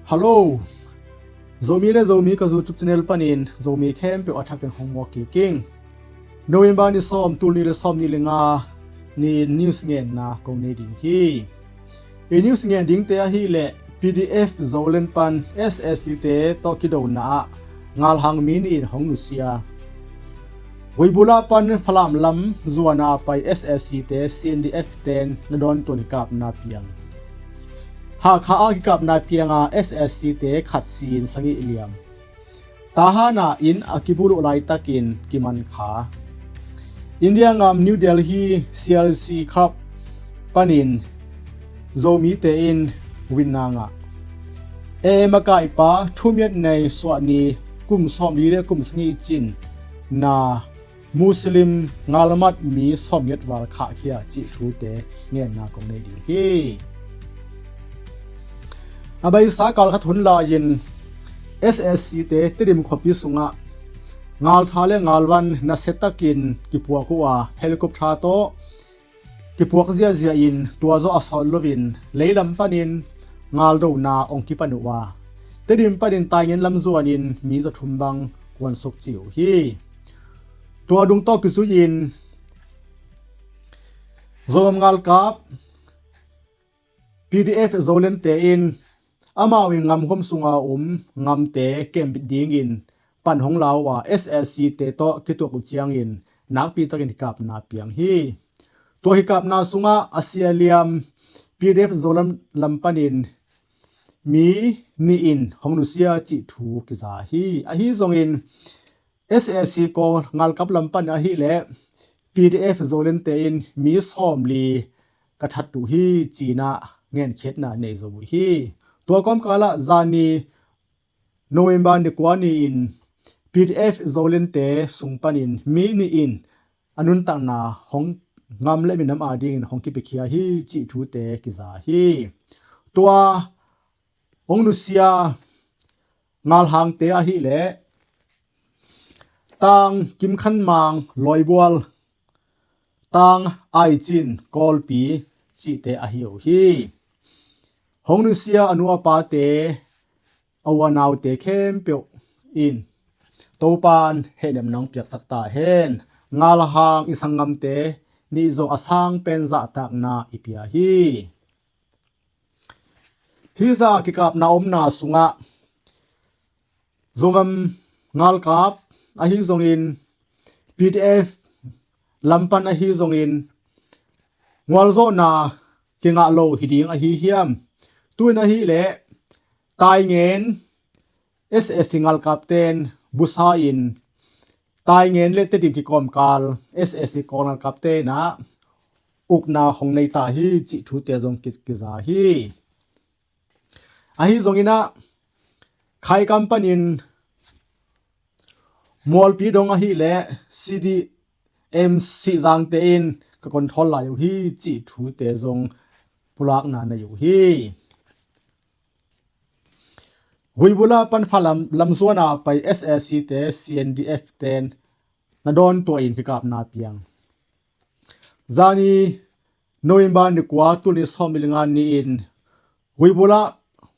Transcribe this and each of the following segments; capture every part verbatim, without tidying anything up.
Hello. Zomi le Zomi ka YouTube channel panin Zomi khempeuh a thakin hong muak kik ing. November ni sawm, tul nih le sawm nih le nga ni news ngenna kong nei ding hi. I news ngen dingte ahih leh P D F Zoland pan S S C te tawh kidona ah ngalhang mi nih in hong nusia. Huibula pan Falam lam zuana pai S S C te C N D F ten na dawn tuan kikapna piang. Hakha a kikapna pianga S S C te khat sin sagih liam. Tahana in a kibuluh laitakin kiman kha. India ngam New Delhi C L C Cup panin Zomite in winna ngah. A M a kaipa thumiat nei suahni kum sawmli le kum sagih cin na Muslim ngalmat mi sawmngiat val khahkhia cih thute ngenna kong nei ding hi. A beisa kal khat hun lai-in S S C te Tedim khuapi sungah ngaltha le ngalvan nasiatakin kipuak uh a, helicopter tawh kipuak ziahziah in tua zawh a sawt loin leilam panin ngaldona ong kipan uh a, Tedim panin Taingen lam zuanin mi za thum bang kuansuk ci uh hi. Tua dungtawh kizui-in Zogam ngalkap P D F Zoland te in amau in ngamhuam sunga um ngamte kembit dingin pan hong la uh a, S S C te tawh kituak uh ciangin nakpi takin kikapna piang hi. Tua kikapna sungah a sia liam P D F Zoland lam panin mi nih in hong nusia cih thu kiza hi. Ahi zongin S S C Kawl ngalkap lam pan ahih leh P D F Zoland te in mi sawmli ka that uh hi, ci-in ah ngenkhiatna nei zo uh hi. Tua kawmkalah zani November ni kua ni-in P D F Zoland te sung panin mi nih in a nuntakna hong ngam le minam adingin hong kipiakhia hi cih thute kiza hi. Tua hong nusia ngalhangte ahih leh Tang Kim Khan Mang Lawibual, Tang Ai Cin Kawlpi cihte ahi uh hi. Hong nusia a nu a pate, a u a naute khempeuh in Topan hehnem nong piaksak ta hen. Ngalhang i sanggamte nih zong a sang pen zahtakna i pia hi. Hih zah kikapna omna sungah Zogam ngalkap ahi zongin P D F lam pan ahi zongin ngualzawhna kingah lo hi ding ahi hiam? Tu-in ahih leh Taingen S S C ngalkapten busa in Taingen le Tedim kikawmkal S S C Kawl ngalkapten ah ukna hong nei ta hi cih thute zong ki- kiza hi. Ahi zongin ah Khaikam panin Mualpi dong ahih leh C D M Sihzangte in ka control lai uh hi cih thute zong pulakna nei uh hi. Huibula pan Falam lam zuana pai S S C te C N D F ten na dawn tuah in kikapna piang. Zani November ni kua, tul nih sawm le nga ni-in Huibula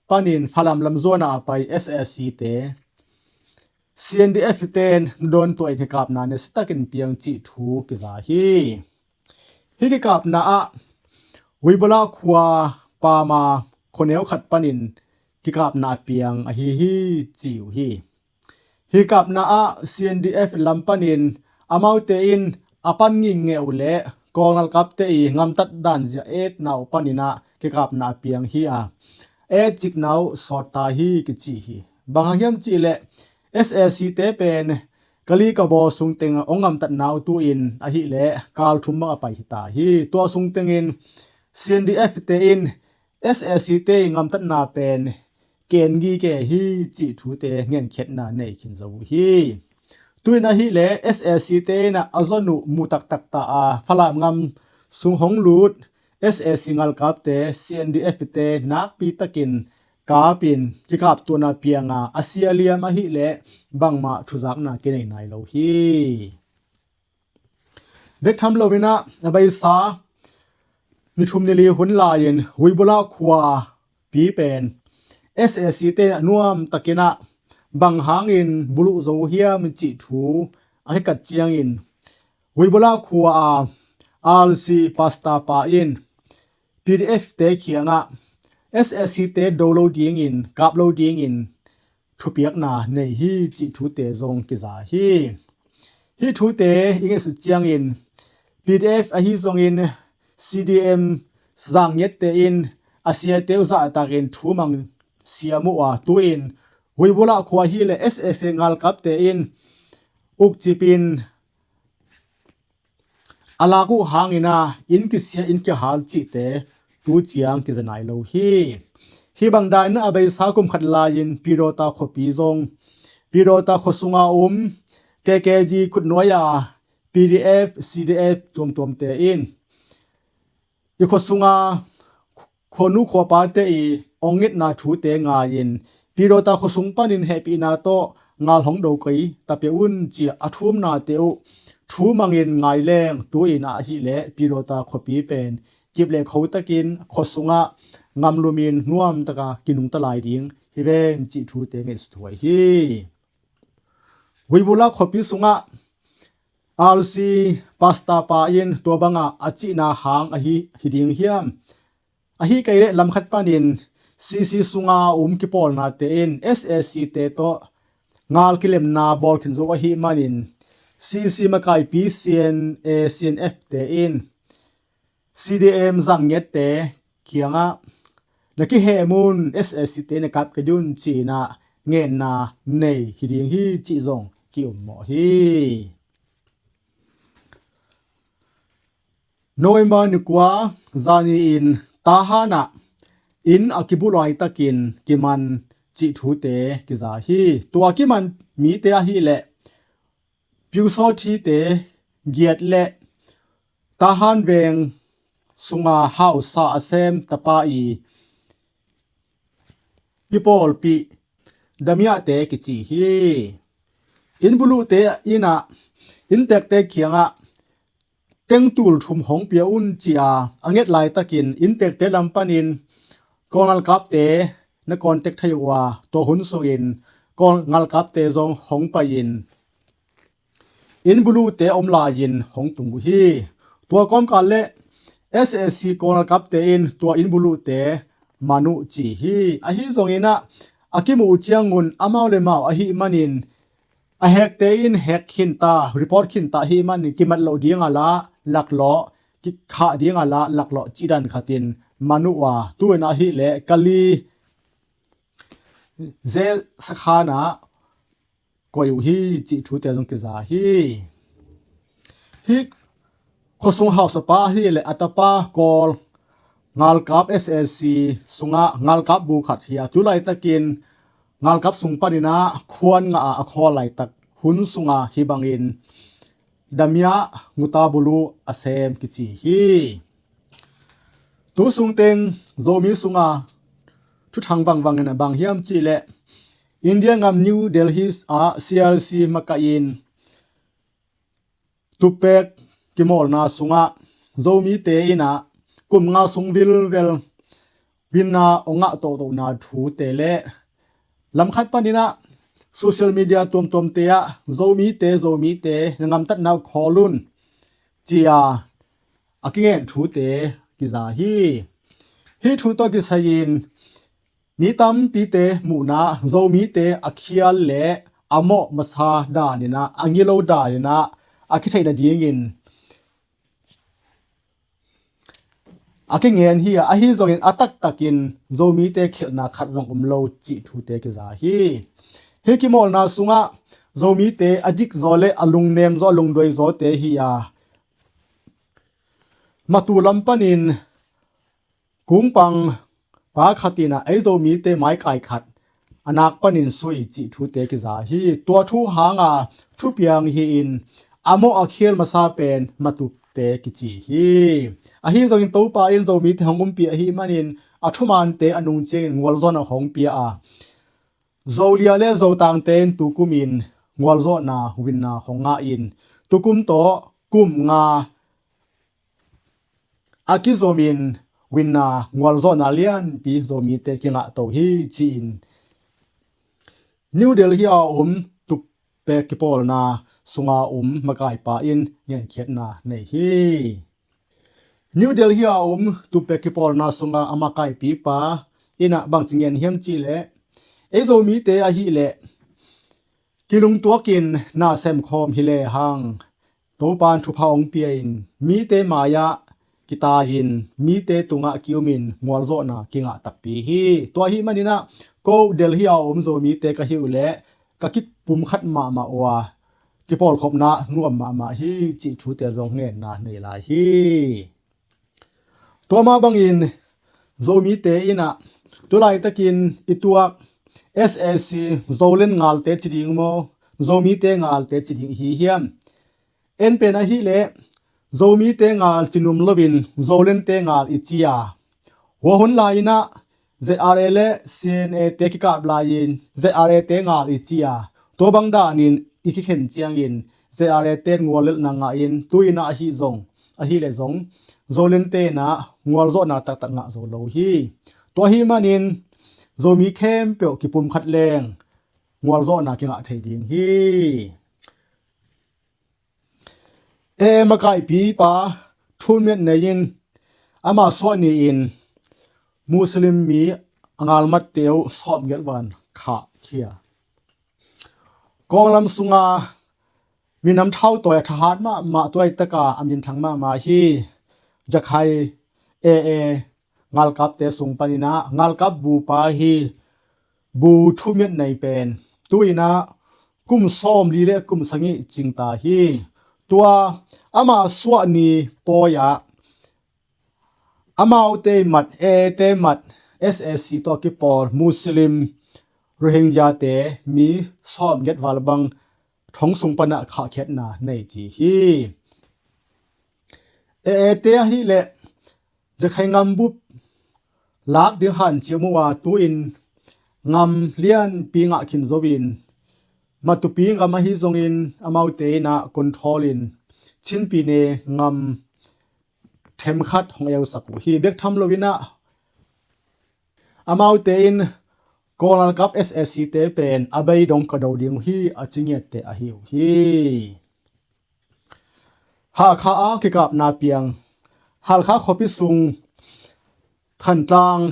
panin Falam lam zuana a pai S S C te C N D F ten na dawn tuah in kikapna nasiatakin piang cih thu kiza hi. Hih kikapna ah Huibula khua pama khuaneu khat panin kikapna piang ahi hi ci uh hi. Hih kikapna ah C N D F lam panin amaute in a pan ngingngeh uh leh Kawl ngalkapte i ngamtat dan zia etna uh panin ah kikapna piang hi a, etcikna uh sawt ta hi kici hi. Bang hang hiam cih leh S S C te pen Kali Kabaw sungteng ong ngamtatna uh tu-in ahih leh kal thum bang a pai hi ta hi. Tua sungtengin C N D F te in S S C te i ngamtatna pen ken gige hi cih thute ngenkhiatna nei khin zo uh hi. Tu-in ahih leh S S C te in a zon uh mu taktak ta a, Falam ngam sung hong lut S S C ngalkapte C N D F te nakpi takin kapin kikaptuahna pianga a sia liam ahih leh bangmah thuzakna kinei nai lo hi. Bek tham loin ah a beisa ni thum ni li hun lai-in Huibula khua pi pen S A C te a nuam takin ah bang hangin buluh zo hiam cih thu a kikat ciangin Huibula khua a R C pastor pa in P D F te kiangah S A C te do lo dingin, kap lo dingin thupiakna nei hi cih thute zong kiza hi. Hih thute i ngaihsut ciangin P D F ahi zongin C D M zangngiatte in a siate uh zahtakin thu mang siam uh a, tu-in Huibula khua hi le S A C ngalkapte in ukcipin a lak uh hangin ah inn kisia inn kihal cihte tu ciang kiza nai lo hi. Hih bang dan in a beisa kum khat lai-in Pidawta khuapi zong, Pidawta khua sunga um K K G khutnuai a P D F, C D F tuamtuamte in i khua sunga khuanu khuapate i ong ngetna thute ngai-in Pidawta khua sung panin hehpihna tawh ngal hong do kei ta pia un ci-a a thumnate uh thu mangin ngai leng, tu-in ah ahih leh Pidawta khuapi pen kip le kho takin khua sungah ngamlumin nuamtaka kinungta lai ding hi ven cih thute ngaihsut huai hi. Huibula khuapi sungah R C pastor pa in tua bangah a cihna hang ahi hi ding hiam? Ahi kei leh lamkhat panin C C sunga um kipawlnate in S A C te tawh ngal kilemna bawl khin zo ahih manin C C makaipi C N A, C N F te in C D M zangngiatte kiangah na kihem un, S A C te na kap kei un ci-in ah ngenna nei hi ding hi cih zong ki-ummawh hi. November ni kua zani in Tahan ah inn a kibuh laitakin kiman cih thute kiza hi. Tua kiman mite ahih leh Pyusawthite giat le Tahan veng sunga hausa a sem tapa i kipawlpih Damiate kici hi. Inn buluhte in ah inntekte kiangah tengtul thum hong pia un ci-a a nget laitakin inntekte lam panin Kawl ngalkapte na contact thei uh a, tua hun sungin Kawl ngalkapte zong hong pai-in inn buluhte om lai-in hong tung uh hi. Tua kawmkal le S A C Kawl ngalkapte in tua inn buluhte man uh ci hi. Ahi zongin ah a kimuh uh ciangun amau le mau ahih manin a hekte in hek khinta, report khinta ahih manin kimat loh ding a la laklawh, kikhah ding a la laklawh cih dan khatin man uh a, tu-in ahih leh Kali Ze sakhan ah koih uh hi cih thute zong kiza hi. Hih khuasung hausapa hi le a tapa Kawl ngalkap S A C sungah ngalkap bu khat hi a, tu laitakin ngalkap sung panin ah khuan ngah a, a khawl laitak hun sungah hih bangin Damia Nguta buluh a sem kici hi. Tu sungteng Zomi sunga thuthang bangbang in a bang hiam cih leh India ngam New Delhi ah C R C makaih in tuppek kimawlna sungah Zomite in ah kum nga sung vilvel winna ong ngah tohtohna thute le lamkhat panin ah social media tuamtuamte ah Zomite, Zomite na ngamtatna uh khawl un ci-a a kingen thute kiza hi. Hih thu tawh kisai-in mi tampite muhna Zomite a khial le a mawh masa danin ah, a ngilo danin ah a kitheih nadingin a kingen hi a, ahi zongin a taktakin Zomite khialhna khat zong um lo cih thute kiza hi. Hih kimawlna sungah Zomite a dikzaw le a lungnemzaw, a lungduaizawte hi a, matu lam panin kungpang pa khat in ah ei Zomite maikai khat a nak panin sui cih thute kiza hi. Tua thu hanga thupiang hi-in a mawh a khial masa pen matute kici hi. Ahi zongin Topa in Zomite hong umpih ahih manin a thumante a nung ciangin ngualzawhna hong pia a, Zolia le Zotangte in tukumin ngualzawhna winna hong ngah in tukum tawh kum nga a kizomin winna, ngualzawhna lianpi Zomite kingah to hi ci-in New Delhi a om tuppek kipawlna sunga om makaipa in ngenkhiatna nei hi. New Delhi a om tuppek kipawlna sunga a makaipipa in ah bangci ngen hiam cihleh, ei Zomite ahih leh kilungtuakin na semkhawm hi lehang Topan thupha hong pia-in mite mai-ah kitai-in mite tungah ki-umin ngualzawhna kingah takpi hi. Tua ahih manin ah ko Delhi a om Zomite ka hi uh leh ka kipumkhat mahmah uh a, kipawlkhopna nuam mahmah hi cih thute zong ngenna nei lai hi. Tua mah bangin Zomite in ah tulaitakin i tuak S A C Zoland ngalte ci ding maw, Zomite ngalte ci ding hi hiam? En pen ahih leh Zomite ngal ci num loin Zolante ngal i ci a, hua hun lai-in ah Z R A le C N A te kikap lai-in Z R A te ngal i ci a, tua bang danin i kikhen ciangin Z R A te nguallelhna ngah in tu-in ah ahi zong, ahih leh zong Zolante in ah ngualzawhna taktak ngah zo lo hi. Tua ahih manin Zomi khempeuh kipumkhat leng ngualzawhna kingah thei ding hi. A A makaipipa thunmiat nei-in ama suah ni-in Muslim mi a ngalmatte uh sawmgiat val khahkhia. Kawnglam sunga minam thautawi a thahat mahmah, tuaitaka a minthang mahmah hi. Jakhai A A ngalkapte sung panin ah ngalkap bupa hi. Bu thumiat nei pen tu-in ah kum sawmli le kum sagih cingta hi. Tua ama suah ni pawi-ah amaute mat, A A te mat, S A C tawh kipawl Muslim Rohingya te mi sawmgiat val bang thong sung panah khahkhiatna nei ci hi. A A te ahih leh Jakhai ngam bup lak ding hanciam uh a, tu-in ngam lianpi ngah khin zo-in Matupi ngam ahi zongin amaute in ah control in Chin pyine ngam themkhat hong eusak uh hi. Bek tham loin ah amaute in Kawl ngalkap S A C te pen a beidong ka do ding uh hi a ci ngiatte ahi uh hi. Hakha a kikapna piang. Hakha khuapi sung Thantlang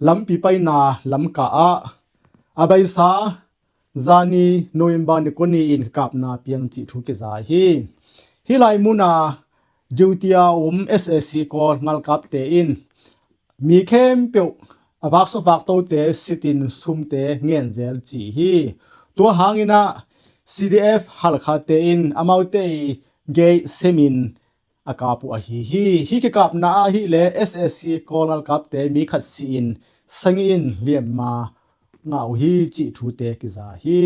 lampi paina Lamka ah a beisa zani November ni kua ni-in kikapna piang cih thu kiza hi. Hih lai muna duty a um S A C Kawl ngalkapte in mi khempeuh a vaksuak vaktote sitin sumte ngenzel ci hi. Tua hangin ah C D F Halkha te in amaute i gate semin a kap uh ahi hi. Hih kikapna ahih leh S A C Kawl ngalkapte mi khat si-in sagih in liamma ngah uh hi cih thute kiza hi.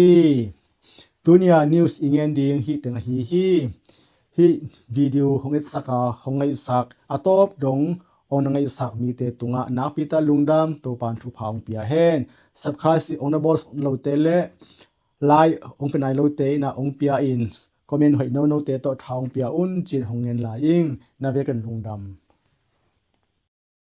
Tunia news i ngen ding hih teng ahi hi. Hih video hong etsak a hong ngaihsak a tawp dong hong na ngaihsak mite tungah nakpi tak lungdam, Topan thupha hong pia hen. Subscribe hong na bawl lote le like hong pia nai lote in ah hong pia in, comment hoih nonote tawh tha hong pia un ci-in hong ngen lai ing. Na vekin lungdam.